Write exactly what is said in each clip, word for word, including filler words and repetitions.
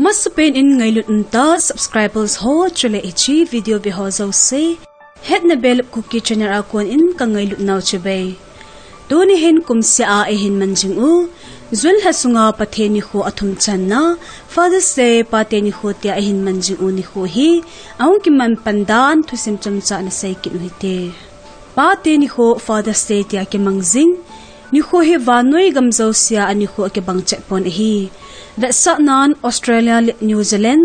Masapen in ngailut umtah subscribers ho chule hiche video ve ho jouse, Hetna Belap Kuki channel a kon in ka ngailut nau chibai. Tuni hin kumseh a eihin man jing u, June lha sunga Pathen nikho athum channa, Father's Day, Pate nikho tia eihin man jing u nikho hi, ahung kiman pan dan thusim chomcha ana sei kit u hite. Pate nikho, Father's Day tia kimang jing nikho hi vannoi gam jousea anikho akibang chet pon ahi. Vetsahnan Australia le New Zealand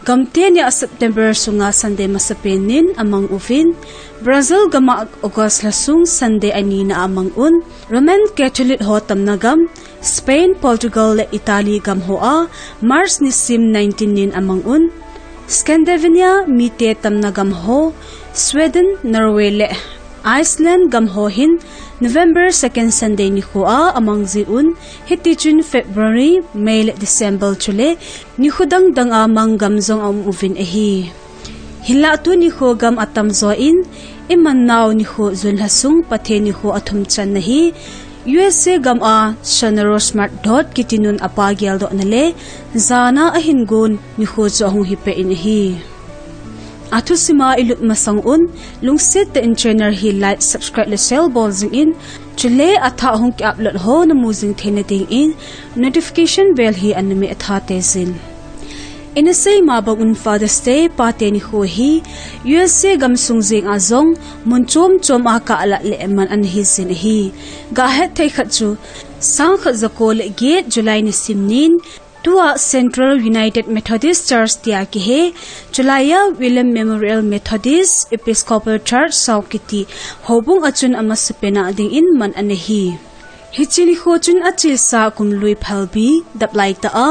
gam tenia September sunga Sunday masapen in amang uvin, Brazil gama August lha sung Sunday anina a amang un, Roman Catholic ho tamna gam Spain, Portugal le Italy gam hoa March nisim nineteen nin amang un, Scandinavia mite tamna gam ho Sweden, Norway le Iceland gam ho hin November second Sunday nikho a amang ji un, hitichun February, May le December chule nikho dang dang a mang gam jong aum uvin ahi. Hinlah tuni nikho gam atamjo in iman nau nikho June lha sung Pathen nikho athum channa hi U S A gam a Sonora Smart Dodd kiti nun apa geldohna le jana ahin gon nikho chu ahung hipeh in ahi. Athusim a ilut masang un, lungset tah in channel hi like, subscribe le share bol jing in, chule athah hung ki upload ho namu jing theina dingin notification bell hi ana meh tha teijin. Ina sei ma bang un Father's Day, Pate nikho hi U S A gam sung jeng a jong mun chom chom a kah lah le man ana hi jin ahi. Ga hetthei khat chu, sangkhat jako le get July nisim nin, tua Central United Methodist Church tia kihe, chulai a William Memorial Methodist Episcopal Church South kiti houbung a chun amasapen a dingin man ana hi. Hiche nikho chun achesa kum lui phalbi dap laitah a,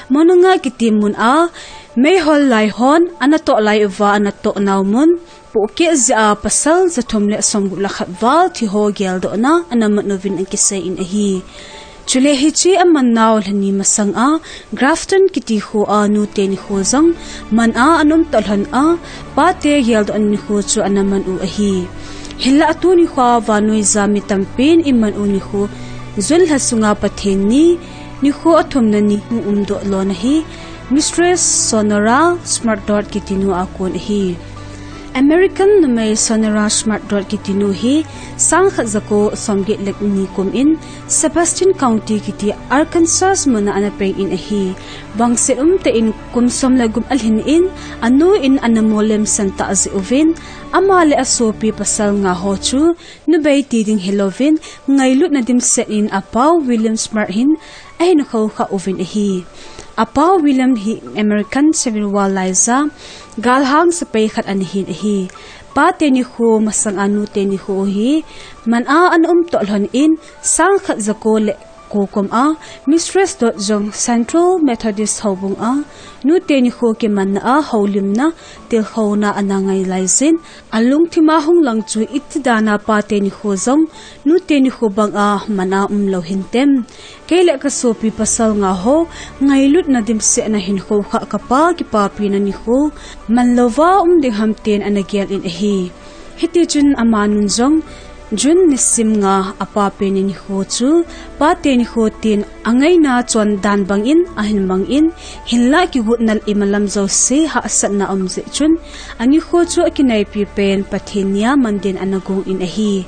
Monongah kiti mun a, meihol lai hon ana toh lai uva ana toh nau mun, pohkeh jeh a pasal jathum le somgup le khat val thi ho geldohna ana man uvin akisei in ahi. Chule hiche aman nau lhani masang a, Grafton kiti kho a nute nikho jong man a ana um toh lhon a, Pate geldohna nikho chu ana man u ahi. Hinlah tuni nikho a vannoi jat mi tampin iman u nikho, June lha sunga Pathen ni, nikho athumna ni hung umdoh lona hi, Mistress Sonora Smart Dodd kiti nu a kon ahi. American numei Sonora Smart Dodd kiti nu hi sangkhat jako somget le ni kum in Sebastian County kiti Arkansas mun a ana peng in ahi. Vangset umtah in kum som le gup alhin in anu in ana molem san tah jeh uvin, ama le asopi pasal nga ho chu nubei ti ding hilouvin ngailutna dimset in apau William Smart hin ahin khoukhah uvin ahi. Apau William hi American Civil War laija galhang sepai khat ana hin ahi. Pate nikho masang a nute nikho hi man a ana um toh lhon in sangkhat jako le ko kum a Mistress Dodd jong Central Methodist houbung a nute nikho kimanna a houlimna tilkhouna ana ngai laijin, alungthim a hung lang chu iti dan a Pate nikho jong nute nikho bang a man a umlou hintem. Kei le kasopi pasal nga ho ngailutna dimset a hin khoukhah kapa kipapina nikho manlouva um ding ham tin ana gel in ahi. Hitichun amanun jong June nisim nga apa pen nikho chu Pate nikho tin angaina chondan bangin ahin mang in, hinlah kigotna imalam jouse hahsatna um jeh chun anikho chu akinaipi pen Pathen nia man din ana gong in ahi.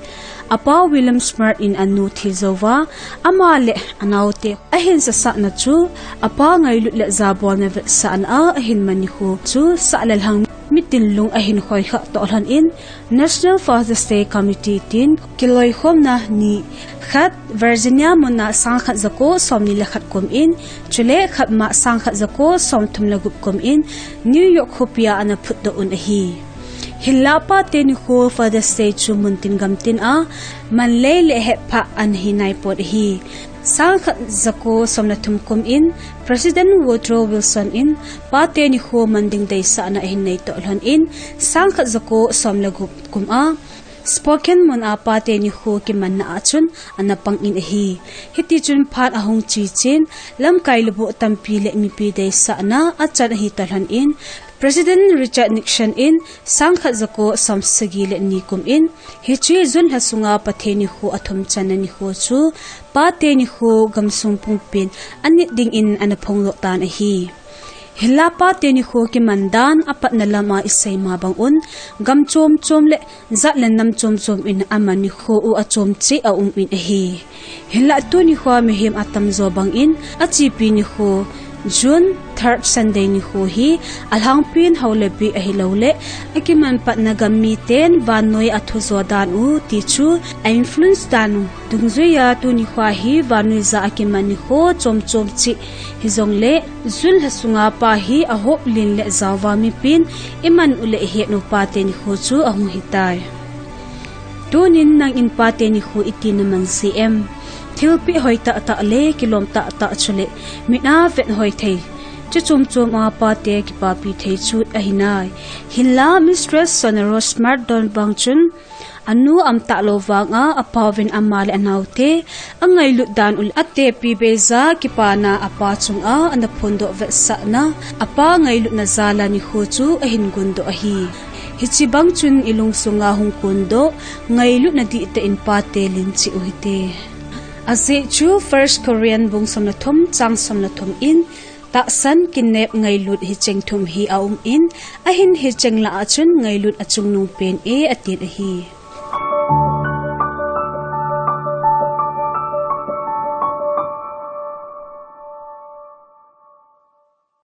Apa William Smart in anu thi jouva ama le anaote ahin sasatna chu apa ngailut le jabolna vetsahna a ahin man nikho chu sah le lhang mitin lung ahin khoikhah toh lhon in National Father's Day Committee tin kiloikhomna ni khat Virginia mun a sangkhat jako somni le khat kum in, chule khat ma sangkhat jako somthum le gup kum in New York khopi a ana phutdoh un ahi. Hinlah Pate nikho Father's Day chu muntin gamtin a manlei le hetphah ana hi naipon ahi. Sangkhat jako som le thum kum in President Woodrow Wilson in Pate nikho man ding deisahna ahin nei toh lhon in sangkhat jako som le gup kum a Spokane mun a Pate nikho kimanna a chun ana pang in ahi. Hitichun phat ahung che chen lamkai le buh tampi le mipi deisahna achan ahi toh lhon in President Richard Nixon in sangkhat jako somsagi le ni kum in hiche June lha sunga Pathen nikho athum channa nikho chu Pate nikho gamsung pumpin anit dingin ana phongdoh tan ahi. Hinla pate nikho kiman dan apatna lama isei ma bang un, gam chom chom le jat le nam chom chom in aman nikho u achom cheh aum in ahi. Hinla tuni nikho mihem atamjo bangin achepi nikho June third Sunday nikho hi alhangpin hao le pi ahilouleh akiman patna gam miten vannoi a thujo dan u ti chu a influence dan u dungjuiya tuni nikho hi vannoi ja akiman nikho chom chom cheh hijongle June lha sunga pa hi ahop len le jaova mipin iman u le ihet u pate nikho chu ahung hitai. Tunin nangin pate nikho iti naman jiem? Thilpeh hoi tahtah le kilom tahtah chule mit a vet hoi thei, chu chom chom a pate kipapi thei chu ahinai. Hinla Mistress Sonarose Smart Don bang chun anu aum talou vanga apauvin ama le anaote angailut dan u le atepi beija kipana apa chunga ana phondoh vetsahna apa ngailutna jal a nikho chu ahin gundoh ahi. Hiche bang chun ilungsunga hung kondoh ngailutna dihtah in pate len cheh u hite. Ajeh chu First Corinthians bung som le thum chang som le thum in, tahsan, kinep, ngailut hicheng thum hi aum in, ahin hicheng lah a chun ngailut achungnung pen e atin ahi.